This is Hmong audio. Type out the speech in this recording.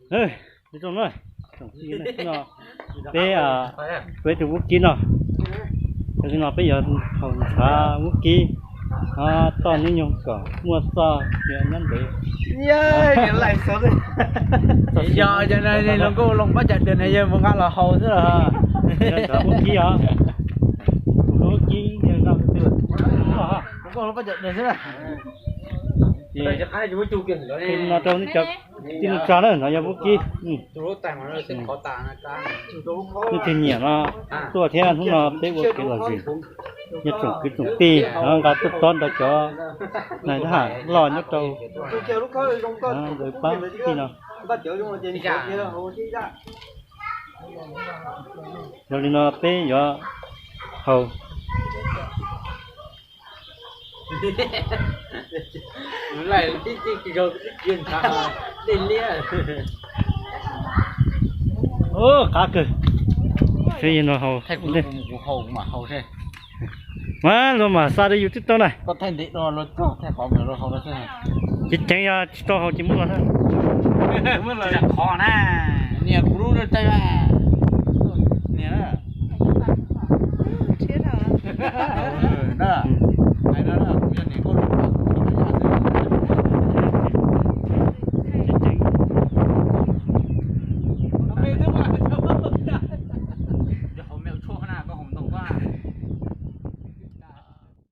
Zoo no, peb, peb tus vaub kib no, tam sim no peb yuav haus ntshav vaub kib, toj hnub nyoog kom muaj txoj sia nyob ntev. Yog yog no los nkauj Looj Pab Cawm Dwm no yog mus nqa los haus xwb los. Ntshav vaub kib os, tus vaub kib yog no, nkauj Looj Pab Cawm Dwm xwb. Ces no rau nej cov tij neej tsa na, no yog vaub kib. Nej twg nyiam no tuaj thiab, hnub no peb ua kev lom zem, nyob tsoom kwv tsoom tij nqa tuaj tob nrog cov nais thab ham loj nyob rau ntawd pab tij no. Yog li no peb yuav haus. Qav kawg. Mas luag mam xa rau yus twb tau na. Ceev ceev, yog tsis tau haus ces muab los na. Niam kuv lub taij mas.